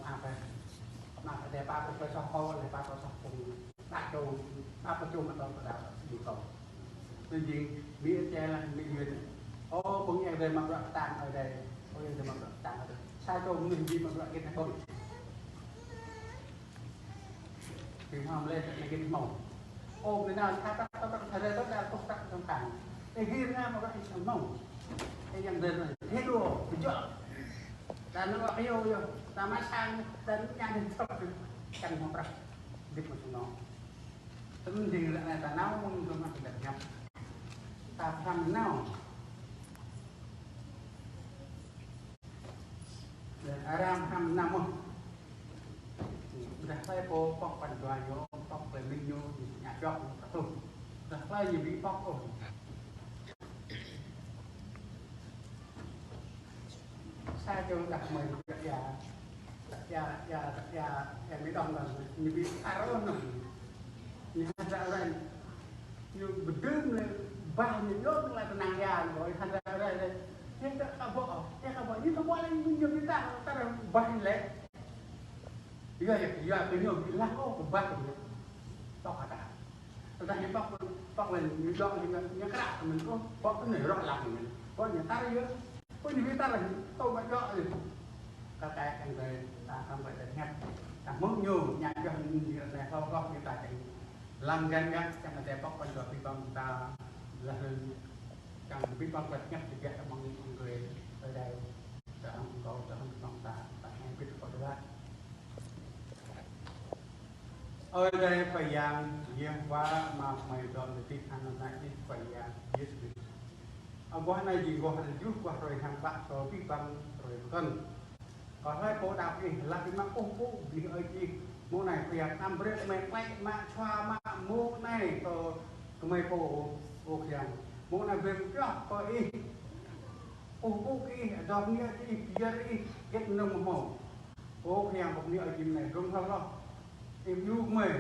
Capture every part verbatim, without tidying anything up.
Mă kơ, mă kơ tơlơi pap kơ soh kâo, tơlơi pap kơ soh phung đah čô, pap kơ čô mă tơlơi pơđar ƀing kâo. Anŭn jing, Mi ĕt čai lah, Mi ĕt. Ơ, phung yang dơi mă bruă kơtang ơi dơi. Ơ, yang dơi mă bruă kơtang ơi dơi. Sa čô mơnuih jing mă bruă kơ tơlơi ƀơ̆ng. Ƀing hmâo lĕ tơlơi git hmâo. Ơ, ƀing nao tha tha tha tha tha tha tha tha tha tha. Ê, gir ngă mă bruă ih hmâo. Ê, yang dơi mă. Hê đô, bơjăk. Ta nao wă kơ yô yô. Ta mă sang, ta ña dơ̆ng tơ̆p. Kăn hmâo prăk. Dip mă sung nô. Tơm ding ră anai ta nao mơ̆ng tơm mă kơ dăp ñăp. Ta pơhrăm nao. Arăng pơhrăm nao mơ̆n. Dah hlơi pô pŏk pran jua ñu, pŏk tơlơi mĭn ñu, ñă jŏk, ta tŭ. Dah hlơi ñu ƀu pŏk ôh. Sa čô đah kơmơi ƀu djơ̆ ia, ia, ia, ia, ia, mi đŏng đŏng, ñu ƀu tar ôh nŏng. Ñu hơdră rơi. Ñu pơdơ̆ng lĕ, bah ñu yôm lĕ tơnăng ia, ƀơi hơdră rơi lĕ. Ñu ƀu ka ƀuh, ñu ka ƀuh, ñu ka ƀuh lĕ, ñu ƀu tar, tar bah lĕ. Yua, yua, yua, kơ ñu ƀu lah ôh, kơ bah ñu. Tŏk hơdră. Tơdah ñu pŏk, pŏk lĕ, ñu dŏ, ñu, ñu kră, mĭn ôh, pŏk tơ anai rŏ lăng mĭn. Pŏk ñu tar yơh. Ơ, ñu ƀu tar lĕ, tŏ ƀă djơ̆ lĕ. Kơ tơlơi yang dơi, ta pơhrăm ƀơi tơlơi hiăp. Ta hmư̆ ñu, ñă jŏk ñu, ñu anai hlâo hloh ñu ta čang. Lăng găn găn, čang kơ tơlơi pŏk pran jua abih bang ta, lah lĕ, čang abih bang tơlơi hiăp tơbiă amăng yang dơi, ơi dơi, ta hăng kâo, ta hăng kơ ta, ta hăng bit kâo dơ̆ng. Ơi Adai Khua Yang, Yêhôwa Ama gơmơi dŏ hơdip hăng ană Ih Khua Yang Yêsu Krist. Aguah anai jing aguah rơjuh, aguah hrơi hăng pă kơ abih bang hrơi pơkŏn. Kơ hlơi pô đaŏ Ih, lăp biă mă kơkuh pơpŭ abih ơi Ih. Mông anai Khua Yang, anăm brơi gơmơi klĕ mă, čua mă, mông anai kơ gơmơi pô, ơ Khua Yang. Mông anai brơi pioh kơ Ih. Kơkuh pơpŭ kơ Ih, dŏ bơni kơ Ih, pơyơr Ih, hơget mơnơ̆ng hmâo. Ơ Khua Yang, bơni ơi Ih mơ̆n anai, dơ̆ng hlâo hloh. Ih ƀu gơmơi,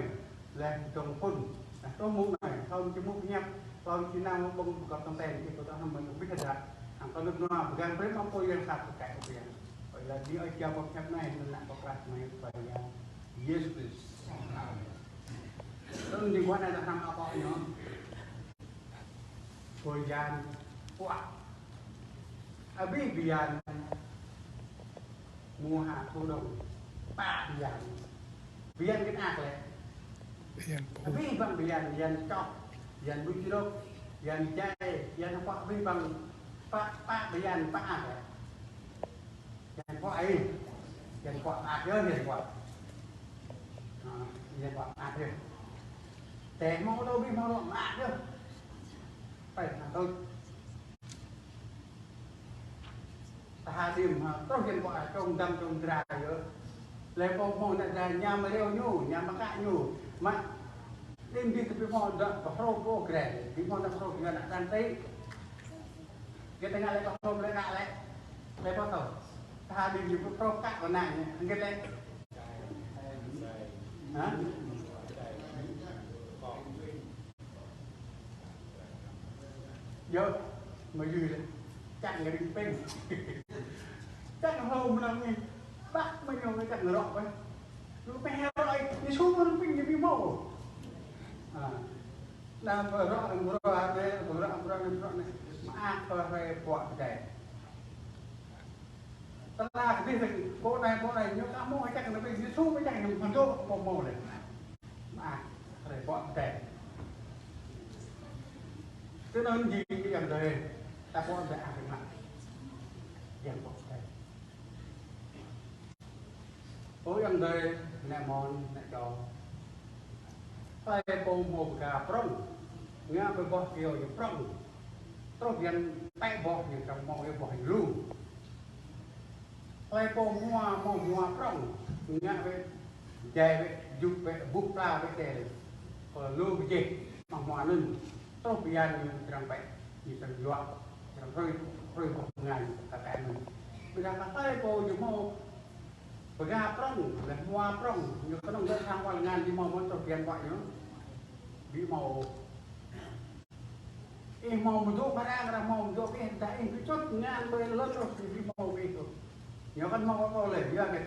lĕ dơ̆ng phŭn. Nah, tơl mông anai, hlâo či mŭt pơhiăp, hlâo či nao ƀơ̆ng pơkŏn tơ̆ng ten, Ih kơ tơ̆ng hăng mơ̆n ƀu hơdră. Hăng kơ anŭn nua, pơgang brơi mă pô yang sat kơ kĕ kơ pô yang. Ơi Adai, ơi Yang pơhiăp anai, anŭn ană pơkra mơ̆n Khua Yang Yêsu Krist. Amen. Tơl jing aguah anai ta hrăm akŏ ñu. Bơyan puă. Abih bơyan mơ̆ng ha thu dong. Pă bơyan. Bơyan git ak lĕ. Bơyan pô. Abih bang bơyan, bơyan čŏk, bơyan ƀu črŏk, bơyan jai, bơyan pă abih bang pă, pă bơyan pă ak lĕ. Bơyan pă ai. Bơyan pă ak yơh, bơyan pă. Ha, bơyan pă ak yơh. Tơl hmâo tơ abih hmâo rŏ mă ak yơh. Pă na tơ. Tơha đĭm ha, truh bơyan pă ak čŏng dăm čŏng dra yơh. Lĕ pô hmâo ană dra ñam reo ñu, ñam mơkă ñu. Mă đĭm abih tơ abih hmâo dŏ pơhrô pô grê. Abih hmâo dŏ pơhrô grê ană tăn tê. Gơ̆ tơngă lĕ pơhrô lĕ kă lĕ. Lĕ pô tơ. Tha ƀing ñu pơhrô kă kơ ană ñu. Hơget lĕ? Hă? Yơh, mă yơh lĕ. Čang rĭm ping. Čang hlâo mơnơ̆ng anai. Ƀă mă ñu čang rŏ ƀơi. Ñu pơhel rŏ, ñu sum rĭm ping ñu ƀu hmâo. Ha. Anăm pơrŏ, anăm pơrŏ anai, pơrŏ, pơrŏ anai, pơrŏ anai. Mă ak kơ hrơi pơhiăp pơdai. Tơdah kơ dih lagi, pô anai, pô anai, ñu ka hmâo čang anai, ñu sum čang, ñu pơdŏ, pô hmâo lĕ. Mă ak, hrơi pơhiăp pơdai. Tui anŭn jing kơ yang dơi, ta pơhiăp pơdai ak mă. Yang pơhiăp pơdai. Ơ yang dơi, ană mơ̆n, ană čô. Hlơi pô hmâo bơga prŏng, ngă bĕ boh kơyâo ñu prŏng. Truh bơyan pĕ boh ñu čang hmâo yơh boh ñu lu. Hlơi pô hmua, hmâo hmua prŏng, ngă bĕ, jai bĕ, jŭp bĕ, ƀuh pla bĕ tơl. Kơ lu bơjeh, mă hmua anŭn. Truh bơyan ñu čang pĕ, ñu čang juă, čang hrơi, hrơi boh bơngai, kơ tơl anŭn. Ƀiădah kơ hlơi pô ñu hmâo bơga prŏng, lĕ hmua prŏng, ñu kơnơ̆ng dŏ hăng wăl ngăn ƀu hmâo mơ̆n truh bơyan pă ñu. Ƀu hmâo. Ih hmâo mơdŏ pơrang, arăng hmâo mơdŏ ih, dah ih ƀu čut ngăn ƀơi lŏn truh ƀu hmâo ih ôh. Ñu kăn hmâo akŏ lĕ, yua hơget.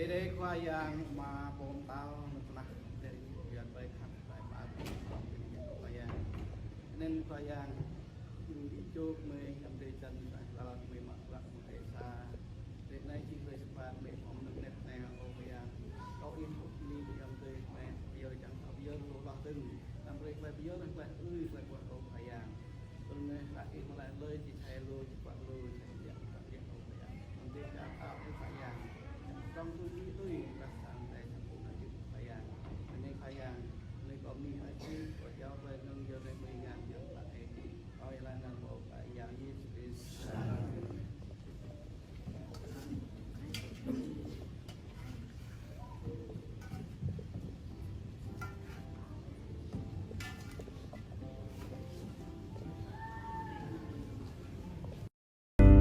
Ơi Adai Khua Yang, Ama pô pơtao, nơ̆ng tơnah, Ơi Adai, Ơi Adai khăp, Ơi Adai pap, Ơi Adai pap, Ơi Adai pap, Ơi Adai pap. Anŭn Khua Yang, ñu či čŏk mơi, Ơi Adai čan, Ơi Adai lăp mơi mă bruă mơ̆ng Ơi Adai sa. Ră anai či hrơi Sabat mơi pơmơnơ̆ng net anai, ơ Khua Yang. Kâo ih pŭk ni kơ Ơi Adai mơi, pơyơr čang kâo pơyơr lu hloh dơ̆ng. Anăm brơi tơlơi pơyơr, tơlơi ư, tơlơi ƀuah, ơ Khua Yang. Tơl anai hră ih mơ̆ laĭ tơlơi či thâo lu, či pơhiăp lu, či pơhiăp, či pơhiăp, ơ Khua Yang. Anŭn Ơi Adai pap, ơ Khua Yang. Tŏng tui